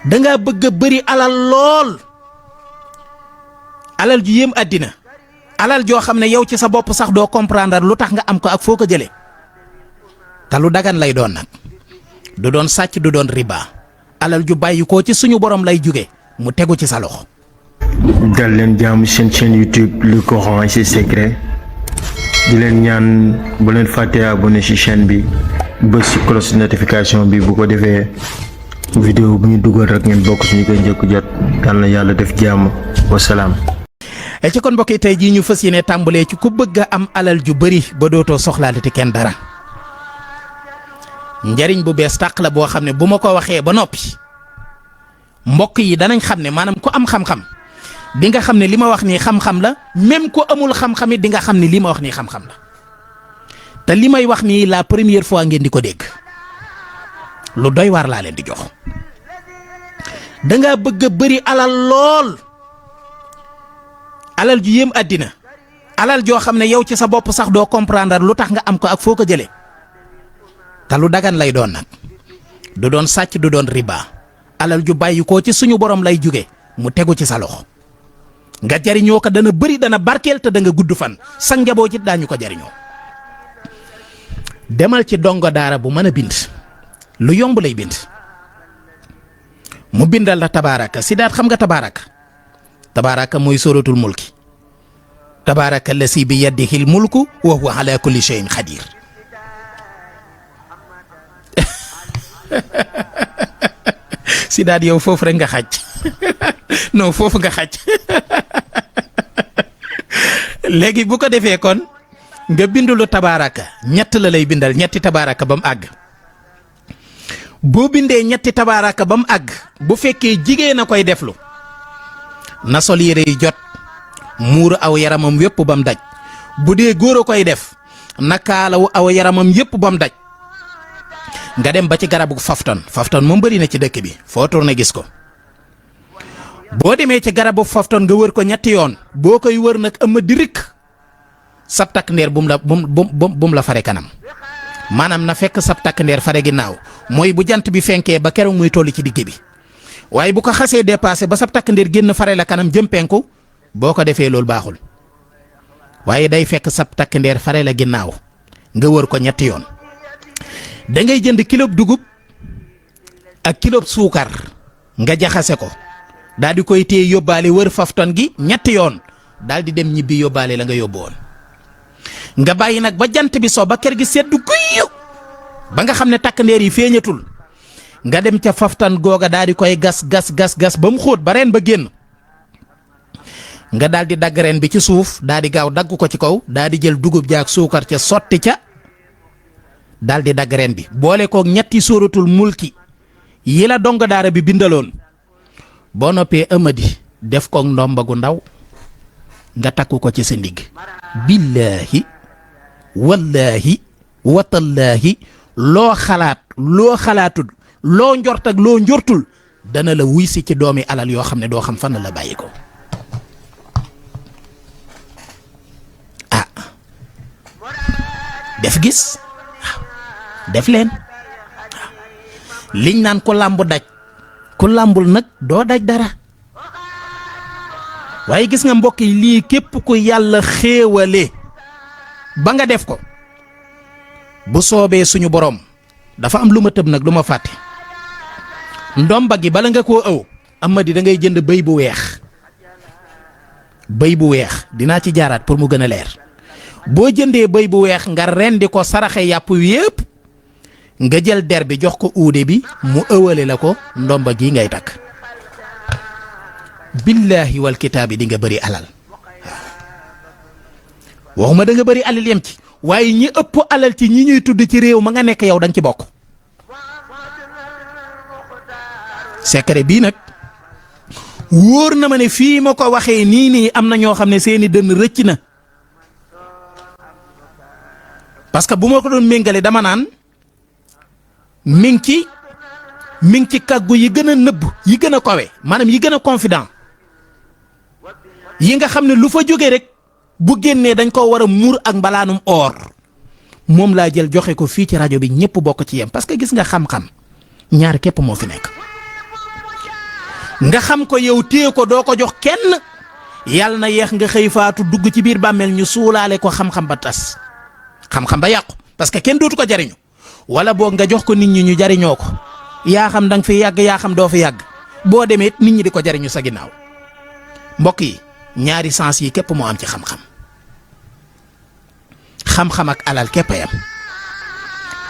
danga bëgg a bëri alal lool, alal ju yéem àddina, alal joo xam ne yow ci sa bopp sax doo comprendre lu tax nga am ko ak foo ko jëlee, te lu dagan lay doon nag, du doon sàcc du doon riba, alal ju bàyyi ko ci suñu borom lay jóge mu tegu ci sa loxo. dal leen jaamu seen chaîne YouTube le Coran et ses secrets di leen ñaan bu leen fàttee abonné ci chaîne bi bës ci cloche notification bi bu ko defee vidéo bu ñu dugal rek ngeen bokk suñu koy njëkk jot. yal na yàlla def jàmm wasalaam. ci kon mbokk yi tey jii ñu fas yéene tàmbalee ci ku bëgg a am alal ju bëri ba dootoo soxlaalati kenn dara, njariñ bu bees tàq la boo xam ne bu ma ko waxee ba noppi mbokk yi danañ xam ne maanaam ku am xam-xam di nga xam ne li ma wax nii xam-xam la, même ku amul xam-xam it di nga xam ne li ma wax nii xam-xam la, te li may wax nii la première fois ngeen di ko dégg, lu doy waar laa leen di jox. danga bëgg a bëri alal lool, alal ju yéem àddina, alal joo xam ne yow ci sa bopp sax doo comprendre lu tax nga am ko ak foo ko jëlee, te lu dagan lay doon nag, du doon sàcc du doon riba, alal ju bàyyi ko ci suñu borom lay jóge mu tegu ci sa loxo nga jariñoo ko, dana bëri dana barkeel te da nga gudd fan, sa njaboot ci daañu ko jariñoo. demal ci dongo daara bu mën a bind, lu yomb lay bind, mu bindal la tabaaraka. Sidaat xam nga tabaaraka mooy suratul mulki, tabaaraka lasi bi yadihil mulku wa huwa ala kulli shay'in xadir. Sidaat yow foofu rek nga xaj non foofu nga xaj léegi bu ko defee kon nga bindulu tabaaraka, ñett la lay bindal, ñetti tabaaraka ba mu àgg. boo bindee ñetti tabaaraka ba mu àgg, bu fekkee jigéen a koy deflu na sol yére yu jot, muuru aw yaramam yépp ba mu daj. bu dee góor a koy def na kaalawu aw yaramam yépp ba mu daj. nga dem ba ci garabu fafton moom bëri na ci dëkk bi, foo tourné gis ko. boo demee ci garabu fafton nga wër ko ñetti yoon, boo koy wër nag ëmma di rikk sab takk ndeer bum la fare kanam, maanaam na fekk sab takk ndeer fare ginnaaw, mooy bu jant bi fenkee ba keroog muy toll ci digg bi. waaye bu ko xasee dépassé ba sab takk ndeer génn fare la kanam jëm penku, boo ko defee loolu baaxul, waaye day fekk sab takk ndeer fare la ginnaaw nga wër ko ñetti yoon. da ngay jënd kilo dugub ak kilo suukar nga jaxase ko, daal di koy téye yóbbaale wër fafton gi ñetti yoon, daal di dem ñibbi yóbbaale la nga yóbbu woon. nga bàyyi nag ba jant bi so ba kër gi seddu guyu ba nga xam ne takk ndeer yi feeñatul, nga dem ca faftan googa daal di koy gas ba mu xóot ba reen ba génn, nga daal di dagg reen bi ci suuf, daal di gaaw dagg ko ci kaw, daal di jël dugub jaak suukar ca sotti ca, daal di dagg reen bi boole koog ñetti sóoratul mulki yi la dongo daara bi bindaloon. boo noppee ëmadi def koog ndomba gu ndaw nga takku ko ci sa ndigg. billaahi wallaahi watallaahi loo xalaatul loo njort ak loo njortul dana la wuy si ci doomi alal yoo xam ne doo xam fan la bàyyi ko. def gis def leen liñ naan ko làmb daj, ku làmbul nag doo daj dara. waaye gis nga mbokk yi, lii képp ku yàlla xéewale ba nga def ko, bu soobee suñu borom dafa am lu ma tëb nag lu ma fàtte. ndomba gi bala nga koo ëw amadi da ngay jënd bëy bu weex dinaa ci jaaraat pour mu gën a leer. boo jëndee bëy bu weex nga rendi ko saraxe yàpp yépp, nga jël der bi jox ko uude bi mu ëwale la ko ndomba gi ngay takk. billaahi wal kitaabi di nga bëri alal. waxuma da nga bëri alal yem ci, waaye ñi ëpp alal ci ñi ñuy tudd ci réew ma nga nekk yow da nga ci bokk. secret bii nag wóor na ma ne fii ma ko waxee nii am na ñoo xam ne seeni dënn rëcc na. parce que bu ma ko doon méngale dama naan mi ngi ci kàggu yi gën a nëbb, yi gën a kawe, maanaam yi gën a confident, yi nga xam ne lu fa jógee rek bu génnee dañ ko war a muur ak mbalaanum or. moom laa jël joxe ko fii ci rajo bi ñëpp bokk ci yem, parce que gis nga xam-xam ñaar képp moo fi nekk. nga xam ko yow téye ko doo ko jox kenn yàlla na yeex nga xëy faatu dugg ci biir bàmmeel ñu suulaale ko xam-xam ba tas xam-xam ba yàqu parce que kenn dootu ko jariñu wala boog nga jox ko nit ñi ñu jariñoo ko yaa xam danga fi yàgg yaa xam doo fi yàgg boo demee nit ñi di ko jariñu sa ginnaaw mbokk yi ñaari sens yi képp moo am ci xam-xam xam-xam ak alal képp a yam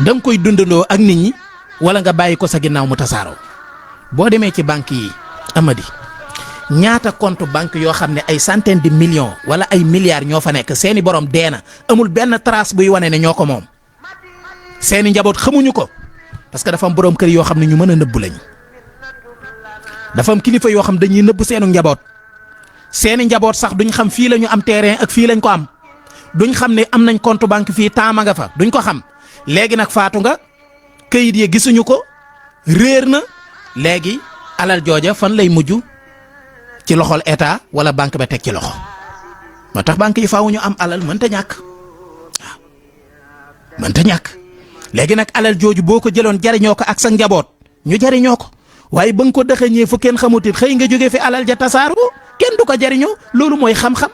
da nga koy dundandoo ak nit ñi wala nga bàyyi ko sa ginnaaw mu tasaaroo boo demee ci banque yi Amady ñaata compte banque yoo xam ne ay centaine de millions wala ay milliards ñoo fa nekk seeni borom deena amul benn trace buy wane ne ñoo ko moom seeni njaboot xamuñu ko parce que dafa am borom kër yoo xam ne ñu mën a nëbbu lañu dafa am kilifa yoo xam dañuy nëbbu seenu njaboot seeni njaboot sax duñ xam fii la ñu am terrain ak fii lañ ko am duñ xam ne am nañ compte banque fii taama nga fa duñ ko xam léegi nag faatu nga këyit yi gisuñu ko réer na léegi alal jooja fan lay mujj ci loxol état wala banque ba teg ci loxo moo tax banque yi faaw ñu am alal mënta ñàkk waaw mënta ñàkk léegi nag alal jooju boo ko jëloon jariñoo ko ak sa njaboot ñu jariñoo ko waaye ba nga ko dëxëñee fu kenn xamutit xëy nga jóge fi alal ja tasaaroo kenn du ko jariñoo loolu mooy xam-xam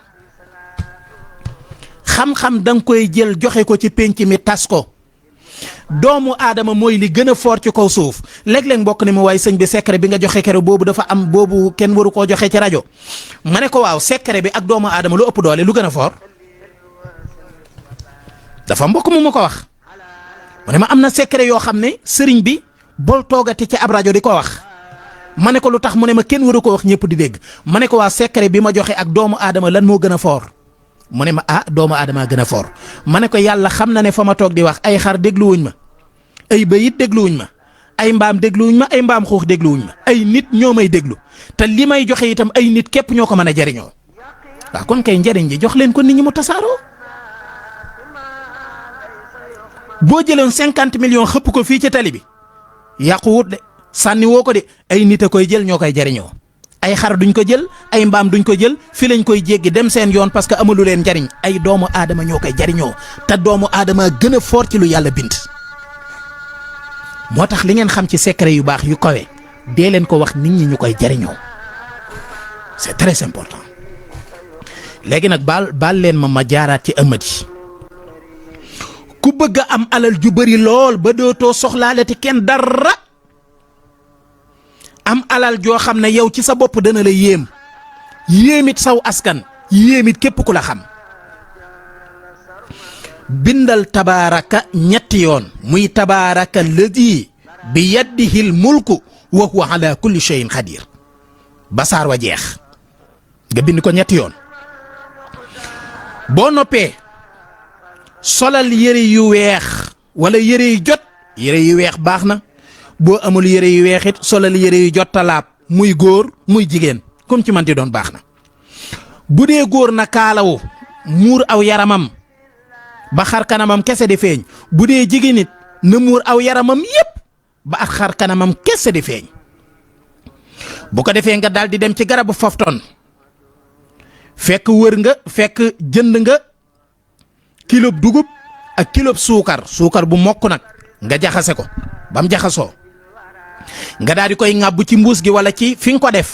xam-xam da nga koy jël joxe ko ci pénc mi tas ko doomu aadama mooy li gën a fort ci kaw suuf léeg-léeg mbokk ne ma waaye sëñ bi secret bi nga joxe kero boobu dafa am boobu kenn waru koo joxe ci rajo ma ne ko waaw secret bi ak doomu aadama lu ëpp doole lu gën a fort dafa mbokk mu ma ko wax mu ne ma am na secret yoo xam ne sëriñ bi bol toogati ci ab rajo di ko wax ma ne ko lu tax mu ne ma kenn waru ko wax ñëpp di dégg ma ne ko waa secret bi ma joxe ak doomu aadama lan moo gën a fort mu ne ma doomu aadama gën a fort ma ne ko yàlla xam na ne fa ma toog di wax ay xar dégluwuñ ma ay bëyit dégluwuñ ma ay mbaam dégluwuñ ma ay mbaam xuux dégluwuñ ma ay nit ñoo may déglu te li may joxe itam ay nit képp ñoo ko mën a jariñoo waaw kon kay njariñ ji jox leen ko nit ñi mu tasaaroo boo jëloon 50 millions xëpp ko fii ci tali bi yàquwut de sànni woo ko de ay nit a koy jël ñoo koy jariñoo ay xar duñ ko jël ay mbaam duñ ko jël fi lañ koy jéggi dem seen yoon parce que amalu leen njariñ ay doomu aadama ñoo koy jariñoo te doomu aadama gën a fort ci lu yàlla bind moo tax li ngeen xam ci secret yu baax yu kawe dee leen ko wax nit ñi ñu koy jariñoo c'est très important léegi nag baal leen ma jaaraat ci Amady ku bëgg a am alal ju bari lool ba dootoo soxlaalati kenn dara am alal joo xam ne yow ci sa bopp dana la yéemit saw askan yéemit képp ku la xam bindal tabaaraka ñetti yoon muy tabaaraka alladi bi yaddihil mulku wa huwa ala kulli shay'in xadir basaar wa jeex nga bind ko ñetti yoon boo noppee solal yëre yu weex wala yëre yu jot yëre yu weex baax na boo amul yëre yu weex it solal yëre yu jot talaab muy góor muy jigéen comme ci manti doon baax na bu dee góor na kaalawu muur aw yaramam ba xar kanamam kese di feeñ bu dee jigéen it na muur aw yaramam yépp ba ak xar kanamam kese di feeñ bu ko defee nga daal di dem ci garabu fofton fekk wër nga fekk jënd nga kilo dugub ak kilo suukar bu mokk nag nga jaxase ko ba mu jaxasoo nga daal di koy ŋàbb ci mbuus gi wala ci fi nga ko def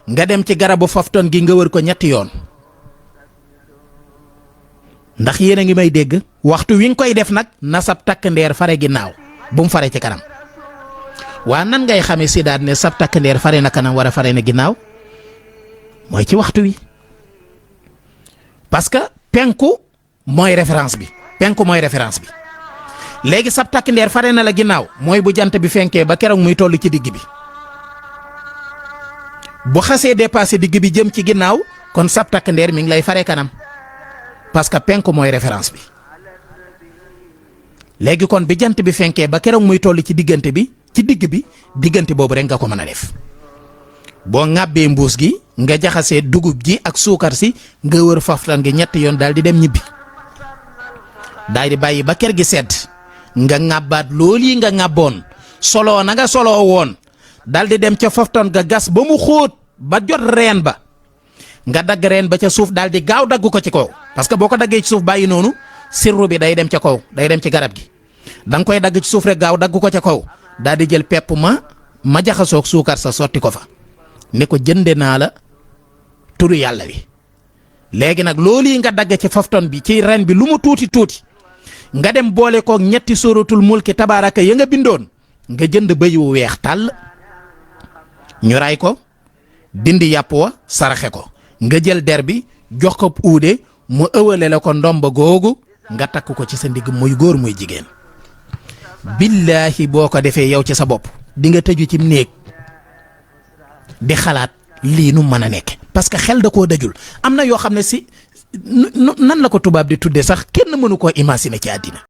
nga dem ci garabu fofton gi nga wër ko ñetti yoon ndax yéen a ngi may dégg waxtu wi nga koy def nag na sab takk ndeer fare ginnaaw bu mu fare ci kanam waa nan ngay xamee si daal ne sab takk ndeer fare na kanam war a fare na ginnaaw mooy ci waxtu wi parce que penku mooy référence bi léegi sab takk ndeer fare na la ginnaaw mooy bu jant bi fenkee ba keroog muy toll ci digg bi bu xasee dépassé digg bi jëm ci ginnaaw kon sab takk ndeer mi ngi lay fare kanam parce que penku mooy référence bi léegi kon bi jant bi fenkee ba keroog muy toll ci diggante bi ci digg bi diggante boobu rek nga ko mën a def boo ŋàbbee mbuus gi nga jaxasee dugub ji ak suukar si nga wër faftan gi ñetti yoon daal di dem ñibbi daal di bàyyi ba kër gi sedd nga ŋàbbaat loolu yi nga ŋàbboon soloo na nga soloo woon daal di dem ca faftan ga gas ba mu xóot ba jot reen ba nga dagg reen ba ca suuf daal di gaaw dagg ko ci kaw parce que boo ko daggee ci suuf bàyyi noonu sirru bi day dem ca kaw day dem ci garab gi da nga koy dagg ci suuf rek gaaw dagg ko ca kaw daal di jël pepp ma jaxasoog suukar sa sotti ko fa ne ko jënde naa la turu yàlla wi léegi nag loolu yi nga dagg ci fafton bi ci ren bi lu mu tuuti tuuti nga dem boole koog ñetti suratul mulki tabaaraka ya nga bindoon nga jënd bëy wu weex tàll ñu ray ko dindi yàpp wa saraxe ko nga jël der bi jox ko uude mu ëwale la ko ndomba googu nga takk ko ci sa ndigg muy góor muy jigéen billaahi boo ko defee yow ci sa bopp di nga tëju ci néeg di xalaat lii nu mën a nekk parce que xel da koo dajul am na yoo xam ne si nan la ko tubaab di tuddee sax kenn mënu koo imaginer ci àddina